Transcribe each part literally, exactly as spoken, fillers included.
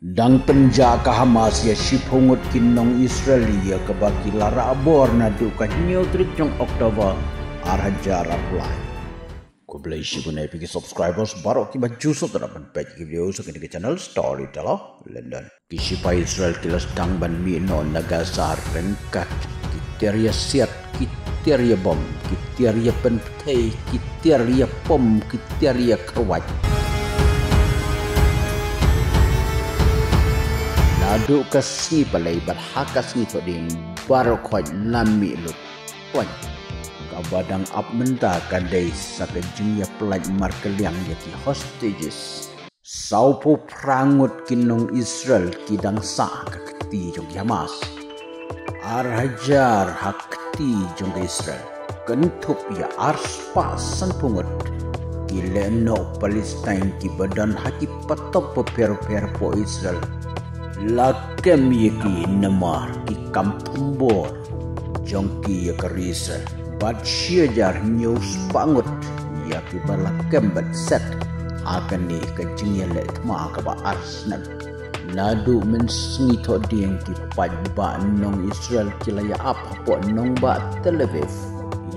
Dang pynjah ka Hamas ïa shiphew ngut ki nong Israel ïa kaba ki la rah bor naduh ka hynñiew tarik jong October ar hajar arphew lai. Khublei shibun ïa phi ki subscribers baroh kiba ju sngewtynnat ban peit ki video sa kane ka channel Storyteller London. Ki shipai Israel ki la sdang ban mih noh na Gaza ryngkat ki tiar ïa siat, ki tiar ïa bom, ki tiar ïa pynpthei, ki tiar ïa pom, ki tiar ïa kyrwat. Naduh ka sngi Palei bad ha ka sngi Thohdieng baroh khoit la mih lut. Kaba dang ap mynta ka dei sa ka jingïapynlait markylliang ïa ki hostages. Sawphew phra ngut ki nong Israel ki dang sah ha ka kti jong ki Hamas. Ar hajar ha kti jong ki Israel, kynthup ïa ar spah sanphew ngut ki lehnoh Palestine kiba don ha ki patop bapher bapher hapoh Israel. La kem ïa ki namar ki kam thombor jong ki ïa ka ri Israel. Bad shi hajar hynñiew spah ngut ïa kiba la kem bad set ha kane ka jingïaleh thma kaba ar snem. Naduh mynsngi Thohdieng ki paidbah nong Israel ki la ïa ap hapoh nongbah Tel Aviv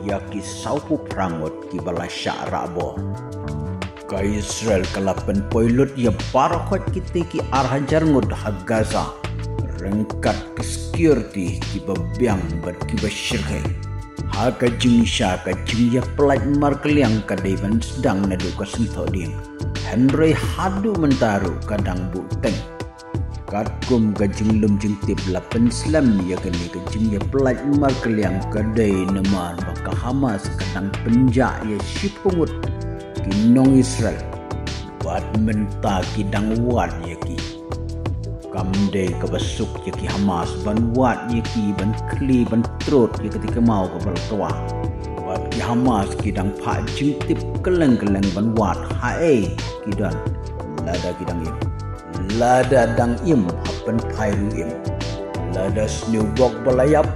ïa ki sawphew phra ngut kiba la shah rah bor. Ka Israel ka la pynpoi lut ïa baroh khoit kitei ki ar hajar ngut ha Gaza ryngkat ki security kiba biang bad kiba shyrkhei. Ha ka jingshisha ka jingïapynlait markylliang ka dei ban sdang naduh ka sngi Thohdieng. Hynrei haduh mynta ruh ka dang buhteng. Katkum ka jinglum jingtip la pynslem ïa kane ka jingïapynlait markylliang ka dei namar ba ka Hamas ka dang pynjah ïa shiphew ngut ki nong Israel. Bad mynta ki dang wad ïa ki. Kam dei kaba suk ïa ki Hamas ban wad ïa ki, ban khlieh, ban trud ïa kata ka maw kaba la twa. Bad ki Hamas ki dang phah jingtip kylleng kylleng ban wad haei ki don. Lada ki dang im, lada dang im ha pynphai ruh im. Lada sniewbok ba la ïap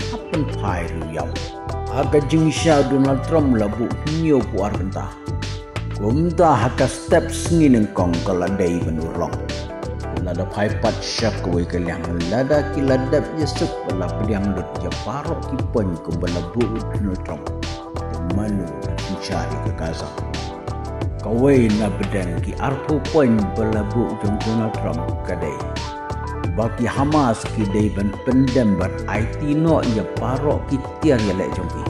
ha pynphai ruh ïap. Ha ka jingshisha Donald Trump la buh hynñiewphew ar bynta. Kumta ha ka step sngi nyngkong ka la dei ban urlong. Lada phai pat sha kawei ka liang, lada ki la dep ïasuk ba la pdiang lut ïa baroh ki point kumba la buh u Donald Trump, te mano ban synshar ïa ka Gaza? Kawei na pdeng ki arphew point ba la buh jong Donald Trump ka dei ba ki Hamas ki dei ban pyndem bad aiti noh ïa baroh ki tiar ïaleh jong ki.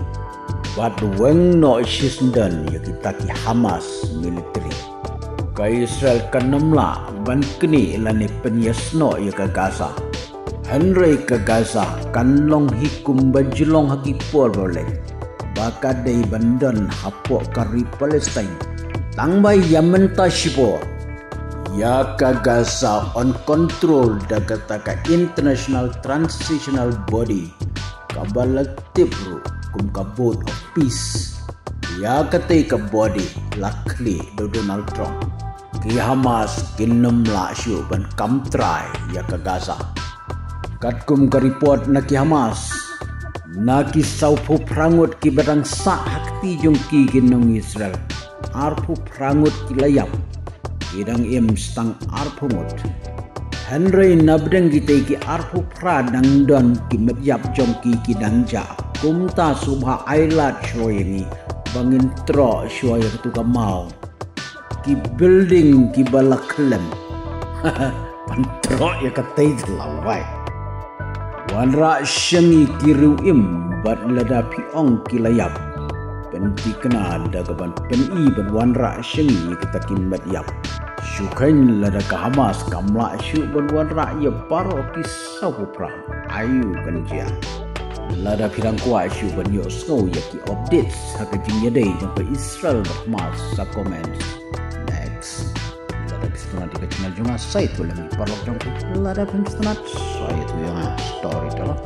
Bad weng noh shisyndon ïa kita ki Hamas military. Ka Israel kan ym lah ban knieh lane pynïasnoh ïa ka Gaza. Hynrei ka Gaza kan long hi kumba ju long ha ki por ba la leit, ba ka dei ban don hapoh ka ri Palestine. Tang ba ïa mynta shipor ïa ka Gaza yn control da kata ka International Transitional Body kaba la tip ruh kum ka Board of Peace. Ïa katei ka body la khlieh da u Donald Trump. Ki Hamas kin ym lah shuh ban kam trai ïa ka Gaza. Katkum ka report na ki Hamas, na ki sawphew phra ngut kiba dang sah ha kti jong ki ki nong Israel, arphew phra ngut ki la ïap. Ki dang im sa tang arphew ngut. Hynrei na pdeng kitei ki arphew phra dang don ki met ïap jong ki ki dang jah. Kumta sngewbha ai lad shuwa ïa ngi ba ngin troh shuwa ïa katu ka maw. Ki building kiba la khlem ban troh ïa katei te la wai. Wanrah sha ngi ki riew im bad lada phi ong ki la ïap, pynthikna da ka ban pyni ban wanrah sha ngi ïa kita ki met ïap. Shu kheiñ lada ka Hamas kam lah shuh ban wanrah ïa baroh ki sawphew phra, aïu kan jia? Lada phi dang kwah shuh ban ïohsngew ïa ki updates ha ka jingïadei jong ka Israel bad Hamas, sa comment. Next. Lada phi sngewtynnat ïa ka channel jong nga, sa ïathuh lem ïa ki paralok jong phi. Lada phim sngewtynnat, sa ïathuh ïa nga. Storyteller.